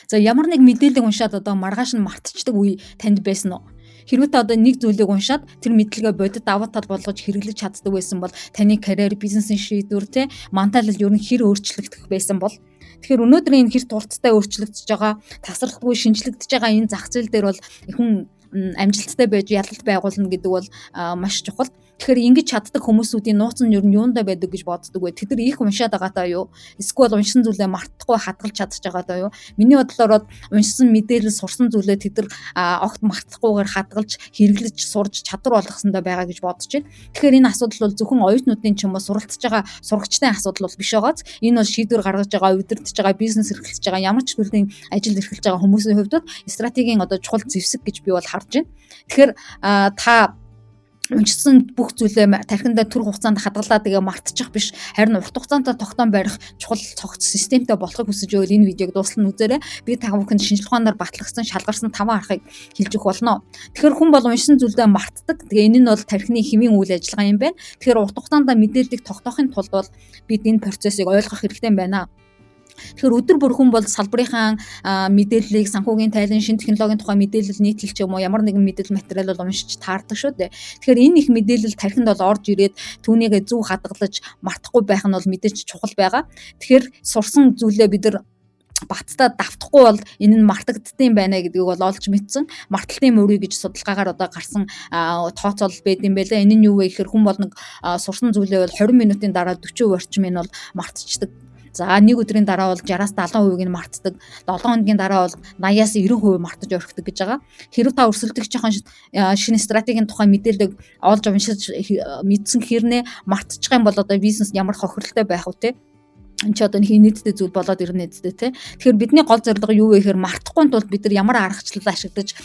За, ямар нэг мэдээлэл уншаад одоо маргааш нь мартчихдаг үе танд байсан уу? Хэрвээ та одоо нэг зүйлийг уншаад тэр мэдлэгээ бодит давуу тал болгож хэрэглэж чаддаг байсан бол таны карьер, бизнесийн шийдвэр, те, менталл ер нь хэр өөрчлөгдөх байсан бол? Тэгэхээр өнөөдрийн энэ хэр хурдтай өөрчлөгдөж байгаа, тасралтгүй шинжлэгдэж байгаа энэ зах зээл дээр бол хүн амжилттай байж ялалт байгуулна гэдэг бол маш чухал. Тэгэхээр ингэж чаддаг хүмүүсүүдийн нууц нь ер нь юундаа байдаг гэж боддог вэ? Тэд нар их уншаад байгаатай юу? Эсвэл уншсан зүйлээ мартахгүй хадгалж чадчих байгаатай юу? Миний бодлоор уншсан мэдээлэл, сурсан зүйлээ тэд нар огт мартахгүйгээр хадгалж, хэрэглэж, сурж чадвар болгосондоо байгаа гэж бодож байна. Тэгэхээр энэ асуудал бол зөвхөн оюутнуудын ч юм уу суралцж байгаа сурагчдын асуудал бол биш байгааз. Энэ бол шийдвэр гаргаж байгаа, удирдах байгаа, бизнес эрхэлж байгаа, ямар ч төрлийн ажил эрхэлж байгаа хүмүүсийн хувьд бол стратегийн одоо чухал зэвсэг гэж би бол харж байна. Тэгэхээр та уншсан бүх зүйлээ тархиндаа түр хугацаанд хадгалаад тэгээ мартчих биш, харин урт хугацаанд тогтоон барих чухал цогц системтэй болохыг хүсэж байвал энэ видеог дуустал нь үзээрэй. Би та бүхэнд шинжлэх ухаанаар батлагдсан, шалгарсан таван аргыг хэлж өгөх болно. Тэгэхээр хүн бол уншсан зүйлээ мартдаг. Тэгээ энэ нь бол тархины химийн үйл ажиллагаа юм байна. Тэгэхээр урт хугацаанд мэдээллийг тогтоохын тулд бол бид энэ процессыг ойлгох хэрэгтэй юм байна. Тэгэхээр өдөр бүр хүн бол салбарынхаа мэдээллийг, санхүүгийн тайлан, шинэ технологийн тухай мэдээлэл, нийтлэл ч юм уу ямар нэгэн мэдээлэл материал бол уншиж таардаг шүү дээ. Тэгэхээр энэ их мэдээлэл тархинд бол орж ирээд түүнийг зөв хадгалж мартахгүй байх нь бол мэдээж чухал байгаа. Тэгэхээр сурсан зүйлээ бид нар баттаа давтахгүй бол энэ нь мартагддсан байна гэдгийг бол олж мэдсэн. Марталтын мөрий гэж судалгаагаар одоо гарсан тооцоолол байд юм байлаа. Энэ нь юу вэ гэхээр хүн бол нэг сурсан зүйлээ бол 20 минутын дараа 40% орчим нь бол мартчихдаг. За, нэг өдрийн дараа бол 60-аас 70%-ийг нь мартдаг. 7 хоногийн дараа бол 80-аас 90% мартаж орхидог гэж байгаа. Хэрв та өрсөлдөгчийн шинэ стратегийн тухай мэдээлэл олж уншиж мэдсэн хэрнээ мартчих юм бол одоо бизнес ямар хохиролтой байх вэ, те? Энэ ч одоо нэг инээдтэй зүйл болоод ирнэ үстэй, те. Тэгэхээр бидний гол зорилго юу вэ гэхээр мартахгүй тулд бид нар ямар аргачлал ашиглаж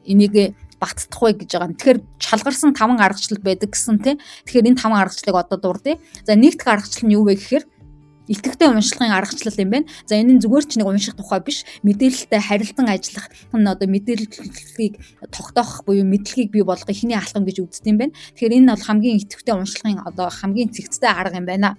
энийг баттах вэ гэж байгаа юм. Тэгэхээр шалгарсан таван аргачлал байдаг гэсэн, те. Тэгэхээр энэ таван аргачлалыг одоо дурдъя. За, нэг дахь аргачлал нь юу вэ гэхээр идэвхтэй уншлагын аргачлал юм байна. За, энэ нь зүгээр ч нэг унших тухай биш. Мэдээлэлтэй харилцан ажиллах нь одоо мэдээллийг тогтоох буюу мэдлэгийг бий болгох эхний алхам гэж үздэг юм байна. Тэгэхээр энэ бол хамгийн идэвхтэй уншлагын одоо хамгийн цэгцтэй арга юм байна.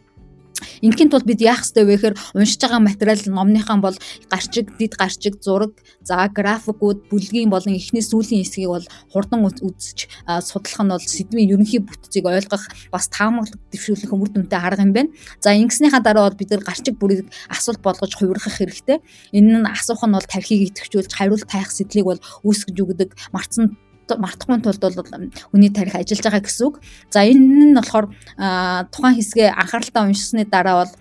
Ингэхийн тулд бид яах ёстой вэ гэхээр уншиж байгаа материал номныхаа бол гарчиг, дэд гарчиг, зураг, за, графикууд, бүлгийн болон эхний сүүлийн хэсгийг бол хурдан үзэж судлах нь бол сэдвийн ерөнхий бүтцийг ойлгох, бас таамаглаг дэвшүүлэх үр дүнтэй арга юм байна. За, ингэснийхаа дараа бол бид нар гарчиг бүрийг асуулт болгож хувиргах хэрэгтэй. Энэ нь асуух нь бол тархийг идэвхжүүлж хариулт хайх сэтлийг бол үүсгэж өгдөг. Мартсан мартахгүй тулд бол хүний тархи ажиллаж байгаа гэсэн үг. За, энэ нь болохоор тухайн хэсгээ анхааралтай уншсаны дараа бол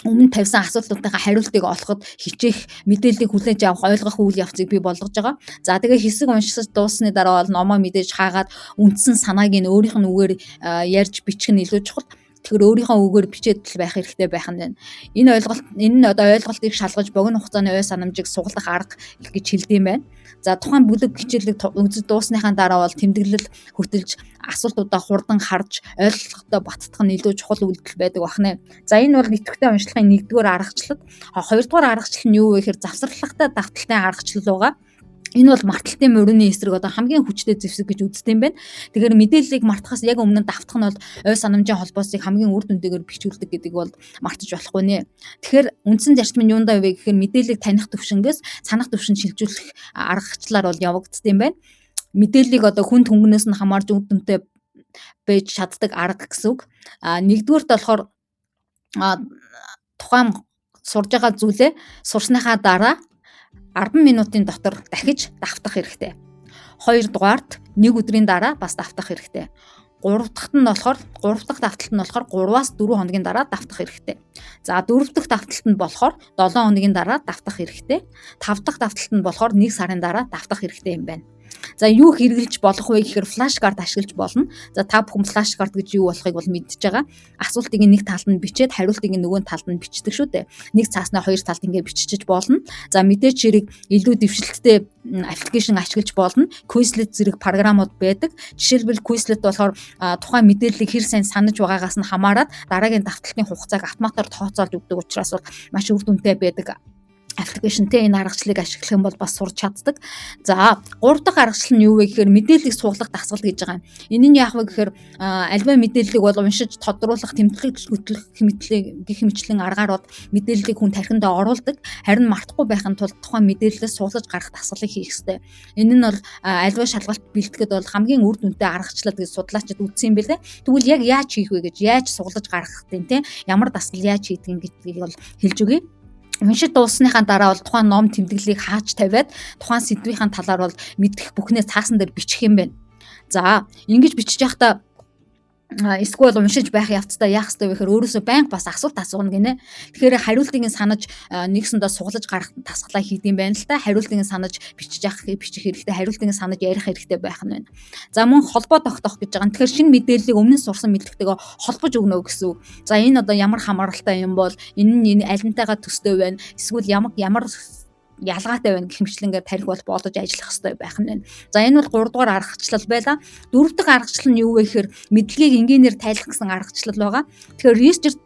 өмнө тавьсан асуултуудынхаа хариултыг олоход хичээх, мэдээллийг хүлээж авах, ойлгох үйл явцыг бий болгож байгаа. За, тэгээ хэсэг уншиж дууссаны дараа бол номоо мэдээж хаагаад үндсэн санааг нь өөрийнх нь үгээр ярьж бичих нь илүү чухал. Тэгэхээр өөрийнхөө үгээр бичээд л байх хэрэгтэй байх нь байна. Энэ ойлголт, энэ нь одоо ойлголтыг шалгаж богино хугацааны ой санамжийг сугалах арга гэж хэлдэг юм байна. За, тухайн бүлэг хичээлийг үзэж дуусныхаа дараа бол тэмдэглэл хөтөлж асуултуудаа хурдан харж ойлголттой баттах нь илүү чухал үйлдэл байдаг бахнэ. За, энэ бол идэвхтэй уншлагын нэгдүгээр аргачлал. Хоёрдугаар аргачлал нь юу вэ гэхээр завсарлагатай давталтын аргачлал байгаа. Энэ бол марталтын мөрөний эсрэг одоо хамгийн хүчтэй зэвсэг гэж үздэг юм байна. Тэгэхээр мэдээллийг мартахаас яг өмнө давтах нь бол ой санамжийн холбоосыг хамгийн үр дүнтэйгээр бэхжүүлдэг гэдэг бол мартаж болохгүй нэ. Тэгэхээр үндсэн зарчим нь юундаа вэ гэхээр мэдээллийг таних төвшингээс санах төвшөнд шилжүүлэх аргачлалаар бол явагддаг юм байна. Мэдээллийг одоо хүн түнгнээс нь хамаарч үр дүнтэй байж чаддаг арга гэсэн үг. А нэгдүгээрт болохоор тухайн сурж байгаа зүйлээ сурсныхаа дараа 10 минутын дотор дахиж давтах хэрэгтэй. Хоёрдугаарт нэг өдрийн дараа бас давтах хэрэгтэй. Гурав дахьт нь болохоор, гурав дахь давталт нь болохоор 3-аас 4 хоногийн дараа давтах хэрэгтэй. За, дөрөв дэх давталт нь болохоор 7 хоногийн дараа давтах хэрэгтэй. Тав дахь давталт нь болохоор 1 сарын дараа давтах хэрэгтэй юм байна. За, юу хэрэглэж болох вэ гэхээр flash card ашиглаж болно. За, та бүхэн flash card гэж юу болохыг бол мэдж байгаа. Асуултыг нэг талд нь бичээд хариултыг нөгөө талд нь бичдэг шүү дээ. Нэг цааснаа хоёр талд ингээ биччихэж болно. За, мэдээж хэрэг илүү дэвшилттэй application ашиглаж болно. Quizlet зэрэг програмууд байдаг. Жишээлбэл, Quizlet болохоор тухайн мэдээллийг хэр сайн санаж байгаагаас нь хамаарат дараагийн давталтын хугацааг автоматар тооцоолж өгдөг учраас бол маш үр дүнтэй байдаг Application те, энэ аргачлалыг ашиглах юм бол бас сурч чаддаг. За, гурав дахь аргачлал нь юу вэ гэхээр мэдээллийг суглах дасгал гэж байгаа юм. Энэ нь яах вэ гэхээр альва мэдээллийг бол уншиж тодруулах, тэмдэглэх, хөтлөх мэтлэг гэх мэтлэн аргаар бол мэдээллийг хүн тархиндаа оруулдаг. Харин мартахгүй байхын тулд тухайн мэдээллээс суглаж гарах дасгалыг хийх ёстой. Энэ нь бол альва шалгалт бэлтгэхэд бол хамгийн үр дүнтэй аргачлал гэж судлаачид үзсэн юм билээ. Тэгвэл яг яаж хийх вэ гэж, яаж суглаж гаргах тийм те, ямар дасгал яаж хийдгийг гэдгийг бол хэлж өгье. Уншиж дуусныхаа дараа бол тухайн ном тэмдэглэлийг хааж тавиад тухайн сэдвийн талаар бол мэдэх бүхнээ цаасан дээр бичих юм байна. За, ингэж бичиж байхдаа, эсвэл уншиж байх явцдаа яах ёстой вэ гэхээр өөрөөсөө байнга бас асуулт асууна гинэ. Тэгэхээр хариултыг нь санаж нэгсэндээ суглаж гарах дасгалаа хийдэг юм байна л та. Хариултыг нь санаж бичиж явах, бичих хэрэгтэй, хариултыг нь санаж ярих хэрэгтэй байх нь байна. За, мөн холбоо тогтоох гэж байгаа. Тэгэхээр шинэ мэдээллийг өмнө нь сурсан мэдлэгтэйгээ холбож өгнө гэсэн үг. За, энэ одоо ямар хамааралтай юм бол, энэ нь энэ алинтайгаа төстэй байна. Эсвэл ямар ямар ялгаатай байна гэх мэтлэнгээр тарих бол бодож ажиллах хэрэгтэй байх нь байна. За, энэ бол 3 дугаар аргачлал байлаа. Дөрөв дэх аргачлал нь юу вэ гэхээр мэдлэгийг энгийнээр тайлах гэсэн аргачлал байгаа. Тэгэхээр Ричард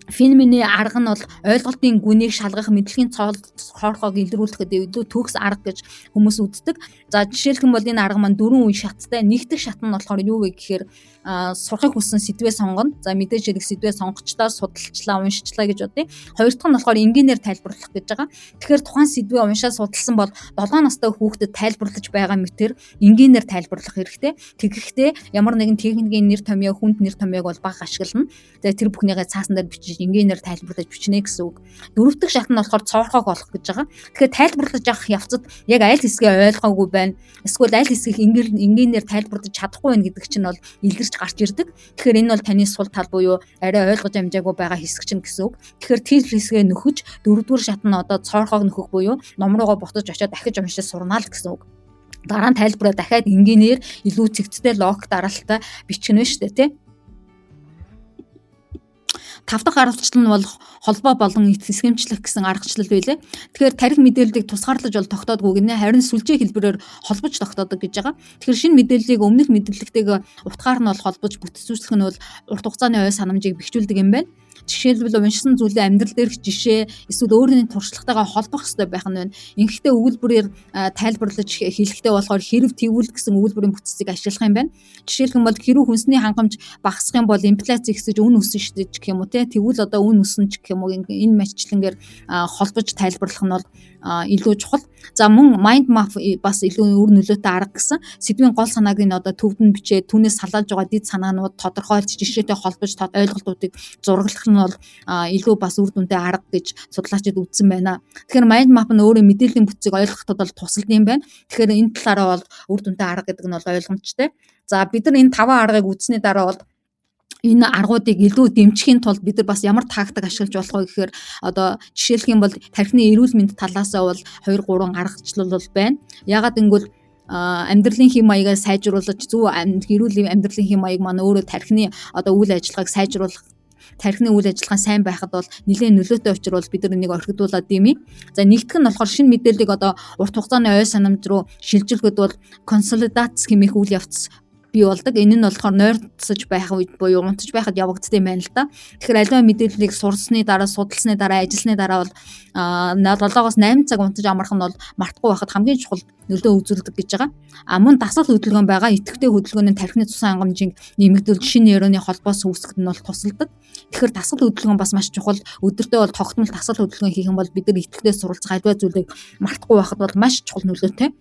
Фейнманы арга нь бол ойлголтын гүнийг шалгах, мэдлэгийн цоол хоорхоог илрүүлэхэд илүү төгс арга гэж хүмүүс үздэг. За, жишээлх юм бол энэ арга маань дөрвөн үе шаттай. Нэг дэх шат нь болохоор юу вэ гэхээр сурахыг хүссэн сэдвээ сонгоно. За, мэдээж хэрэг сэдвээ сонгочлаа, судалчлаа, уншчлаа гэж бодъё. Хоёр дахь нь болохоор энгийнээр тайлбарлах гэж байгаа. Тэгэхээр тухайн сэдвээ уншаад судалсан бол 7 настай хүүхдэд тайлбарлаж байгаа мэтэр энгийнээр тайлбарлах хэрэгтэй. Тэгэхдээ ямар нэгэн техникийн нэр томьёо, хүнд нэр томьёог бол бага ашиглана. Тэгээ тэр бүхнийгээ цаасан дээр бичиж энгийнээр тайлбарлаж бичнэ гэсэн үг. Дөрөв дэх шат нь болохоор цоорхоог олох гэж байгаа. Тэгэхээр тайлбарлаж авах явцад яг аль хэсгээ ойлгоогүй байна. Эсвэл аль хэсгийг энгийнээр тайлбарлаж чадахгүй байна гэдэг чинь бол илэрч гарч ирдэг. Тэгэхээр энэ бол таны сул тал буюу арай ойлгож амжаагүй байгаа хэсэг чинь гэсэн үг. Тэгэхээр тэр хэсгээ нөхөж, дөрөвдүгээр шат нь одоо цоорхоог нөхөх буюу ном руугаа буцаж очиод дахиж уншиж сурна л гэсэн үг. Дараа нь тайлбараа дахиад энгийнээр илүү цэгцтэй, логик дараалалтай бичгэнэ шүү дээ, тий. Тав дахь аргачлал нь бол холбоо болон схемчлэх гэсэн аргачлал байлээ. Тэгэхээр тарих мэдээллийг тусгаарлаж бол тогтоодгүй гинэ. Харин сүлжээ хэлбэрээр холбож тогтоодог гэж байгаа. Тэгэхээр шинэ мэдээллийг өмнөх мэдлэгтэйгээ утгаар нь бол холбож бүтцүүлэх нь бол урт хугацааны ой санамжийг бэхжүүлдэг юм байна. Жишээлбэл, уншсан зүйлээ амьдрал дээрх жишээ эсвэл өөрийн туршлагатайгаа холбох хэрэгтэй байх нь байна. Ингэхдээ өгүүлбэрээр тайлбарлаж хэлэхдээ болохоор хэрв, тэгвэл гэсэн өгүүлбэрийн бүтцийг ашиглах юм байна. Жишээлх юм бол хэрв хүнсний хангамж багасах юм бол инфляц ихсэж үн өснө шүү дээ гэх юм уу те. Тэгвэл одоо үн өснө ч гэх юм уу, энэ мэтчлэнгээр холбож тайлбарлах нь бол илүү чухал. За, мөн mind map бас илүү үр нөлөөтэй арга гэсэн. Сэдвийн гол санааг нь одоо төвд нь бичээд, түүнээс салаалж байгаа дэд санаанууд тодорхойлж, жишээтэй холбож ойлголтуудыг зураглах нь бол илүү бас үр дүнтэй арга гэж судлаачид үзсэн байна. Тэгэхээр mind map нь өөрөө мэдээллийн бүтцийг ойлгоход бол тусалдаг юм байна. Тэгэхээр энэ талаараа бол үр дүнтэй арга гэдэг нь бол ойлгомжтой. За, бид нар энэ таван аргыг үзсний дараа бол энэ аргуудыг илүү дэмжихийн тулд бид нар бас ямар тактик ашиглаж болох вэ гэхээр одоо жишээлх юм бол тархины эрүүл мэнд талаасаа бол 2 3 аргачлал бол байна. Яагаад гэвэл амьдралын хэм маягаа сайжруулах, зөв эрүүл амьдралын хэм маяг маань өөрөө тархины одоо үйл ажиллагааг сайжруулах, тархины үйл ажиллагаа сайн байхад бол нэлээд нөлөөтэй учраас бид нар энийг орхигдуулаад юм. За, нэгдэх нь болохоор шинэ мэдээллийг одоо урт хугацааны ой санамж руу шилжүүлэхэд бол консолидац хэмээх үйл явц бий болдог. Энэ нь болохоор нойрсож байх үед буюу унтаж байхад явагддаг юм байна л да. Тэгэхээр аливаа мэдээллийг сурсны дараа, судалсны дараа, ажилласны дараа бол 7-оос 8 цаг унтаж амрах нь бол мартахгүй байхад хамгийн чухал нөлөө үзүүлдэг гэж байгаа. А мөн дасгал хөдөлгөөн байгаа. Идэвхтэй хөдөлгөөний тархины цусан хангамжийг нэмэгдүүлж, шинэ нейроны холбоос үүсгэхэд нь бол тусалдаг. Тэгэхээр дасгал хөдөлгөөн бас маш чухал. Өдөртөө бол тогтмол дасгал хөдөлгөөн хийх юм бол бид нар идэвхтэй суралцах, аливаа зүйлийг мартахгүй байхад бол маш чухал нөлөөтэй.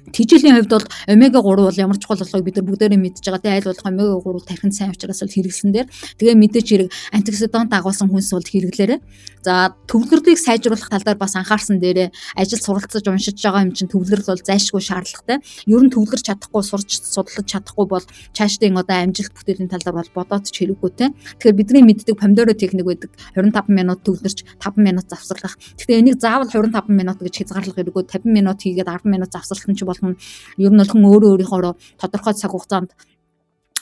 Тэжээлийн хувьд бол омега 3 бол ямар чухал болохыг бид нар бүгдээрээ мэдж байгаа. Тэгээ аль болох омега 3 тархинд сайн учраас л хэрэглэсэн дээр. Тэгээ мэдээж хэрэг антиоксидант агуулсан хүнс бол хэрэглээрэй. За, төвлөрлийг сайжруулах тал дээр бас анхаарсан дээрээ ажил суралцаж уншиж байгаа юм чинь төвлөрөл бол зайлшгүй шаардлагатай. Ер нь төвлөрч чадахгүй, сурч судлаж чадахгүй бол цаашдын одоо амжилт бүтээлийн талаар бол бодоод ч хэрэггүй те. Тэгэхээр бидний мэддэг помодоро техник байдаг. 25 минут төвлөрч, 5 минут завсарлах. Тэгэхээр энийг заавал 25 минут гэж хязгаарлах хэрэггүй. 50 минут хийгээд 10 минут завсарлах нь ч болно. Ер нь бол хүн өөрөө өөрийнхөө тодорхой цаг хугацаанд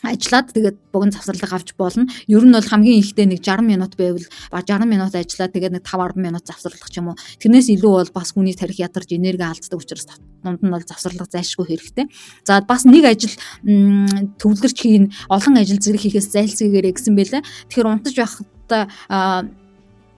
ажиллаад, тэгээд богино завсарлага авч болно. Ер нь бол хамгийн ихдээ нэг 60 минут байвал ба 60 минут ажиллаад, тэгээд нэг 5 10 минут завсарлах ч юм уу. Тэрнээс илүү бол бас хүний тархи ядарч, энерги алддаг учраас дунд нь бол завсарлага зайлшгүй хэрэгтэй. За, бас нэг ажил төвлөрч хийн, олон ажил зэрэг хийхээс зайлсхийгээрэй гэсэн байлаа. Тэгэхээр унтаж байхдаа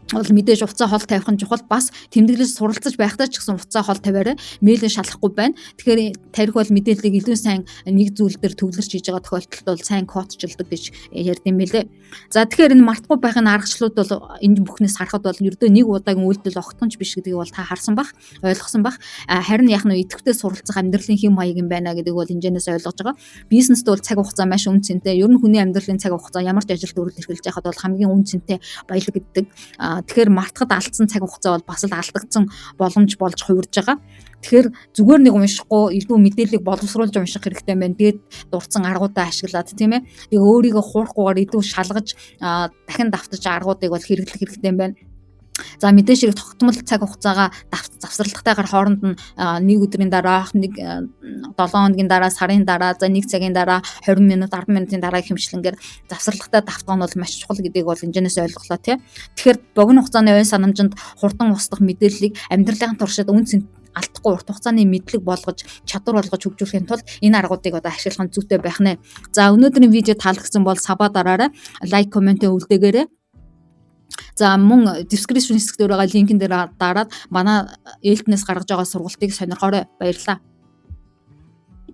Бол мэдээж утсаа хол тавих нь чухал, бас тэмдэглэж суралцаж байхдаа ч гэсэн утсаа хол тавиарай. Мэйлэн шалахгүй байна. Тэгэхээр тарих бол мэдээллийг илүү сайн нэг зүйл дээр төвлөрч хийж байгаа тохиолдолд бол сайн кодчилдог гэж ярьд юм билээ. За, тэгэхээр энэ мартахгүй байхын аргачлалууд бол энэ бүхнээс харахад бол ердөө нэг удаагийн үйлдэл огтхонч биш гэдгийг бол та харсан бах, ойлгосон бах. Харин яг нь идэвхтэй суралцах амьдралын хэм маяг юм байна гэдгийг бол энэжнээс ойлгож байгаа. Бизнест бол цаг хугацаа маш үнэ цэнтэй. Ер нь хүний амьдралын цаг хугацаа ямар ч ажил дүрэл эрхэлж байхад бол хамгийн үнэ цэнтэй баялаг гэдэг. Тэгэхээр мартахад алдсан цаг хугацаа бол бас л алдагдсан боломж болж хувирж байгаа. Тэгэхээр зүгээр нэг уншихгүй, илүү мэдээллийг боловсруулж унших хэрэгтэй байна. Тэгээд дурдсан аргуудаа ашиглаад, тийм ээ. Тэгээ өөрийгөө хуурахгүйгээр илүү шалгаж, дахин давтаж аргуудыг бол хэрэглэх хэрэгтэй юм байна. За, мэдээж хэрэг тогтмол цаг хугацаагаа завсарлагатайгаар хооронд нь нэг өдрийн дараа, нэг 7 хоногийн дараа, сарын дараа, за нэг цагийн дараа, 20 минут, 10 минутын дараа хэмжлэнгээр завсарлагатай давтгаа нь бол маш чухал гэдгийг бол энэжнээс ойлголоо, тий. Тэгэхээр богино хугацааны оюун санамжинд хурдан устдах мэдээллийг амьдралын туршид үн цэн алдахгүй урт хугацааны мэдлэг болгож, чадвар болгож хөгжүүлэхийн тулд энэ аргуудыг одоо ашиглах нь зүйтэй байх нэ. За, өнөөдрийн видео таалагдсан бол sub аа дараарай, like, comment үлдээгээрэй. За, мөн description хэсэг дээр байгаа link эн дээр дараад манай ээлтнээс гаргаж байгаа сургалтыг сонирхоорой. Баярлалаа.